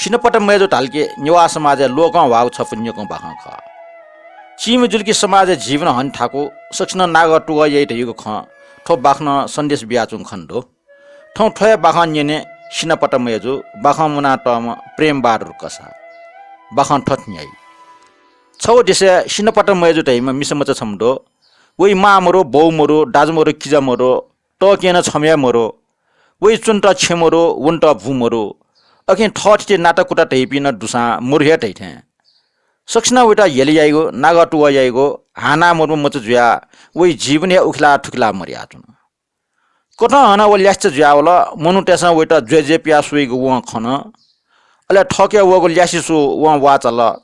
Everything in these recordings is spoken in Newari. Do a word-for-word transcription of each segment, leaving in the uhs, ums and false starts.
सिनपट मय्जु धाल कि नेवाः समाजय् लोकं ह्वाःगु छपु न्यकं बाखं खः। चीमि जुल कि समाजय् जीवन हने थाकु, सकसिनं नागः तुगः याइ धइगु खँ थ्व बाखनं सन्देश बियाच्वंगु खने दु। थौं थ्व हे बाखं न्यने सिनपट मय्जु, बाखं मुनातःम्ह प्रेम बहादुर कसाः। बाखं थथे न्ह्याइ। छगू देशय् सिनपट मय्जु धइम्ह मिसामचा छम्ह दु। वइ मां मदु, बौ मदु, दाजु मदु, किजा मदु, तःकें नं छम्ह हे मदु। वइ च्वनेत छेँ मदु, वनेत भु मदु। अकिं थःथिति नाताकुता धइपिं नं दुसां मदु हे धइथें। सकसिनं वइत हेले याइगु, नागः तुगः याइगु, हाःनाः मदुम्ह मचा जुयाः वइ जीवन हे उखिला थुखिला मदयाच्वन। कथं हानं व ल्यासेत जुयावल, मनूतय्सं वइत ज्वय् ज्वय् पियाः स्वइगु वं खन। अले थःके वःगु ल्यासे सु वं वाःचाल।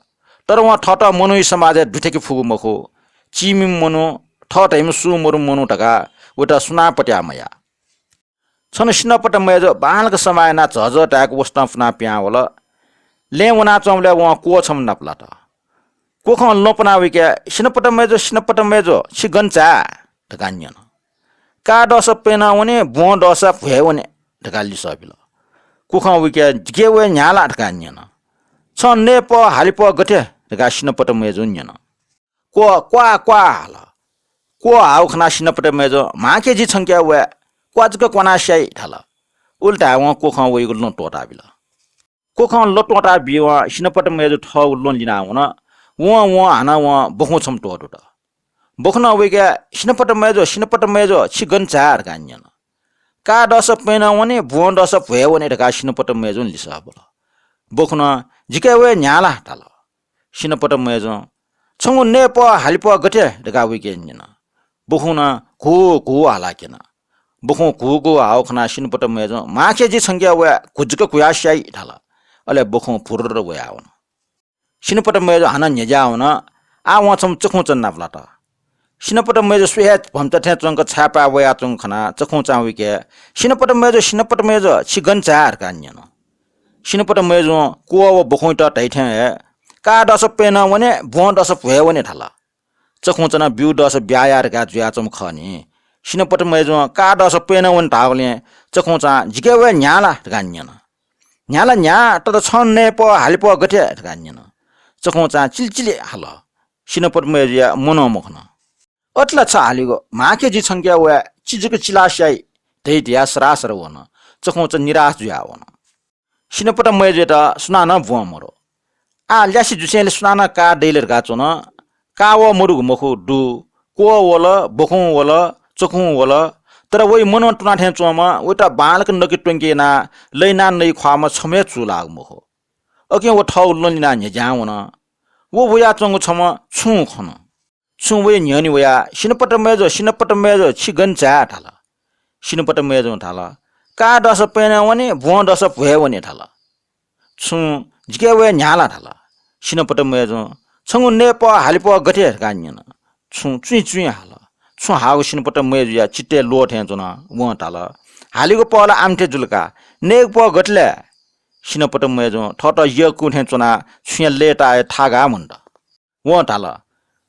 तर वं थःत मनूइ समाजय् दुथ्याके फुगु मखु। चीमिम्ह मनू, थः धइम्ह सु मदु मनू धकाः वइत सुनां पत्याः मयाः। छन्हु सिनपट मय्जु बांलाक समाः यानाः झःझः धायेक वसतं पुनाः पिहां वल। लँय् वनाच्वंबलय् वं क्वः छम्ह नापलात। क्वखं ल्वँ पनाः वइके, "सिनपट मय्जु, सिनपट मय्जु, छि गन झाये?" धकाः न्यन। "काः दःसा प्यनं वने, ब्वहं दःसा भ्वय् वने," धकाः लिसः बिल। क्वखं वइके, "जिके वये न्ह्याः ला?" धकाः न्यन। "छं नयेपः हालिपः गथे?" धकाः सिनपट मय्जुं न्यन। "क्वः, क्वाः, क्वाः" हाल। क्वः हाःगु खनाः सिनपट मय्जुं, "म्हांके जि छंके वये, क्वाः जक क्वानाः स्याइ" धाल। उलि धायेवं क्वखं वइगु ल्वँ त्वःताबिल। क्वखं ल्वँ त्वःताबीवं सिनपट मय्जु थःगु ल्वँ लिनाः वन। वं वं हानं वं बखुं छम्ह त्वःतूत। बखुनं वइके, "सिनपट मय्जु, सिनपट मय्जु, छि गन झाये?" धकाः न्यन। "काः दःसा प्यनं वने, ब्वहं दःसा भ्वय् वने" धकाः सिनपट मय्जुं लिसः बिल। बखुनं, "जिके वये न्ह्याः ला?" धाल। सिनपट मय्जुं, "छंगु नयेपः हालिपः गथे?" धकाः वइके न्यन। बखुनं घु घु हालाः क्यन। बखुं घु घु हाःगु खनाः सिनपट मय्जुं, "म्हांके जि छंके वये, घु जक घुयाः स्याइ" धाल। अले बखुं भुर्र वयावन। सिनपट मय्जु हानं न्ह्यज्याः वन। आः वं छम्ह चखुंचा नापलात। सिनपट मय्जु स्वये हे भम्चा थें च्वंक छाय्पाय् वयाच्वंगु खनाः चखुंचां वइके, "सिनपट मय्जु, सिनपट मय्जु, छि गन झाये?" धकाः न्यन। सिनपट मय्जुं क्वः व बखुंयात धइथें हे, "काः दःसा प्यनं वने, ब्वहं दःसा भ्वय् वने" धाल। चखुंचा नं ब्यू दःसा ब्याहा या धकाः जुयाच्वंम्ह खः नि। सिनपट मय्जुं काः दःसा प्यनं वने धाःगुलिं चखुंचां, "जिके वये न्ह्याः ला?" धकाः न्यन। "न्ह्याः ला न्ह्याः, तर छं नयेपः हालिपः गथे?" धकाः न्यन। चखुंचां चिलिचिलि हाल। सिनपट मय्जुया मनं मखन। "अथे ला छ हालिगु, म्हांके जि छंके वये, चि जक चिलाः स्याइ" धइ धयाः सरासर वन। चखुंचा निराश जुयाः वन। सिनपट मय्जुयात सुनानं ब्वहं मदु। आः ल्यासे जुसेंलि सुनानं काः दइ ले धकाः च्वन। काः वः मदुगु मखु, दु। क्वः वल, बखुं वल, चखुं वल। तर वइ मनं तुना थें च्वंम्ह, वइत बांलाक नके त्वंके यानाः लइनाः नइ ख्वाःम्ह छम्ह हे चूलाःगु मखु। अकिं व थःगु ल्वँ लिनाः न्ह्यज्यां वन। व वयाच्वंगु छम्ह छुं खन। छुं वइ न्ह्यःने वयाः, "सिनपट मय्जु, सिनपट मय्जु, छि गन झाये?" धाल। सिनपट मय्जुं धाल, "काः दःसा प्यनं वने, ब्वहं दःसा भ्वय् वने" धाल। छुं, "जिके वये न्ह्याः ला?" धाल। सिनपट मय्जुं, "छंगु नयेपः हालिपः गथे?" धकाः न्यन। छुं चुइँचुइँ हाल। छुं हाःगु सिनपट मय्जुया चित्तय् ल्वः थें च्वन। वं धाल, "हालिगु पः ला आम्थे जुल का, नयेगु पः गथे ले?" सिनपट मय्जुं थःत यःकू थें च्वनाः छुँया लय्ताः हे थागाः मन्त। वं धाल,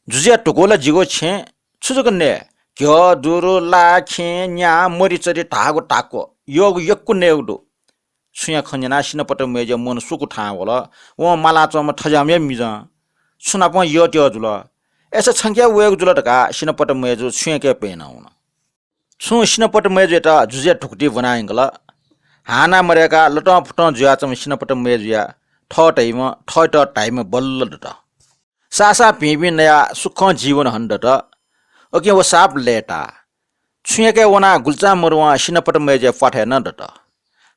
"जुजुया धुकू ला जिगु छेँ, छु जक नये? घ्यः, दुरु, ला, खेँ, न्या, मरिचरि धाःगु धाक्व, यःगु यक्व नयेगु दु।" छुँया खँ न्यनाः सिनपट मय्जुया मन स्वकू थाहां वल। वं मालाच्वंम्ह थज्याःम्ह हे मिजं। छु नापं यःत्यः जुल। अय्सा छंके वयेगु जुल धकाः सिनपट मय्जु छुँयाके प्यनं वन। छुं सिनपट मय्जुयात जुजुया धुकुतिइ ब्वना यंकल। हाःनाः मदय्काः लतं फुतं जुयाच्वंम्ह सिनपट मय्जुया थः धाइम्ह, थःत धाइम्ह बल्ल दत। साःसाः भिंभिं नयाः सुखं जीवन हने दत। अकिं व साप लय्ताः। छुँयाके वनाः गुल्चां मरुवं सिनपट मय्जुया प्वाथय् नं दत।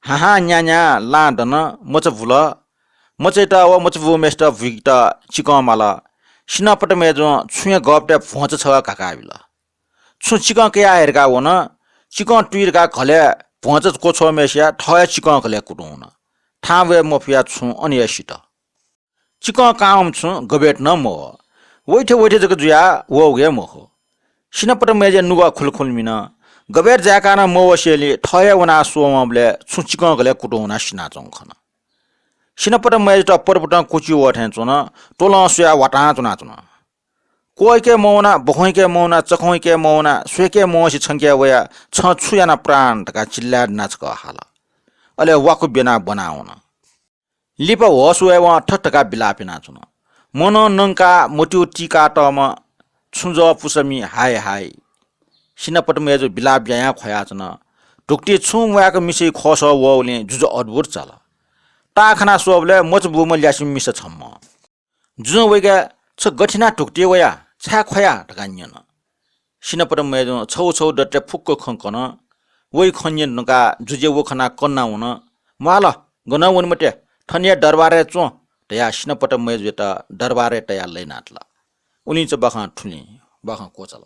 हाहां न्यान्यां लां दन, मचा बुल। मचायात व मचा बूम्हय्सित बुइकेत चिकं माल। सिनपट मय्जुं छुँया गःपतय् भ्वंचा छगः घाकाबिल। छुं चिकं कयाः हये धकाः वन। चिकं तुइ धकाः घलय् भ्वंचा क्वछ्वःम्हय्सिया थः हे चिकं घलय् कुतुं वन। थाहां वये मफयाः छुं अन हे सित। चिकं कांम्ह छुं गबय्त नं मवः। वइथे वइथे जक जुयाः वःगु हे मखु। सिनपट मय्जुया नुगः खुलखुल मिन। गबय्त जाय्काः नं मवसेंलि थः हे वनाः स्ववंबलय् छुं चिकं घलय् कुतुं वनाः सिनाच्वंगु खन। सिनपट मय्जुत परपुतं कुचि वः थें च्वन, त्वलं स्वयाः वातां च्वनाच्वन। क्वःके मवना, बखुंके मवना, चखुंके मवना, स्वयेके मवंसे छंके वया, छं छु याना प्राण धकाः चिल्लाय् दनाः छकः हाल। अले वाकु ब्यनाः ब्वना वन। लिपा होश वयेवं थथे धकाः बिलाप यानाच्वन। मनं नंकाः मत्यु तीकातःम्ह छुं जः पुसमि हाय हाय। सिनापति मय्जु बिलाप यायां ख्वयाच्वन। धुकुतिइ छुं म्वाय्क मिसाया ख्वःसः वःबलय् जुजु अद्भुत चाल। ताःखाना स्वःबलय् मचा बूम्ह ल्यासेम्ह मिसा छम्ह। जुजुं वय्कः, छ गथे यानाः धुकुतिइ वया, छाय् ख्वया धकाः न्यन। सिनापति मय्जुं छगू छगू दतले फुक्क खँ कन। वया खँ न्यने धुंकाः जुजुया व खनाः कन्ना वन। म्वाल, गनं वने मते, थन हे दरबारय् च्वँ धयाः सिनापति मय्जुयात दरबारय् तयाः लय्नातल। उलिं च बाखं थुलिं बाखं क्वचाल।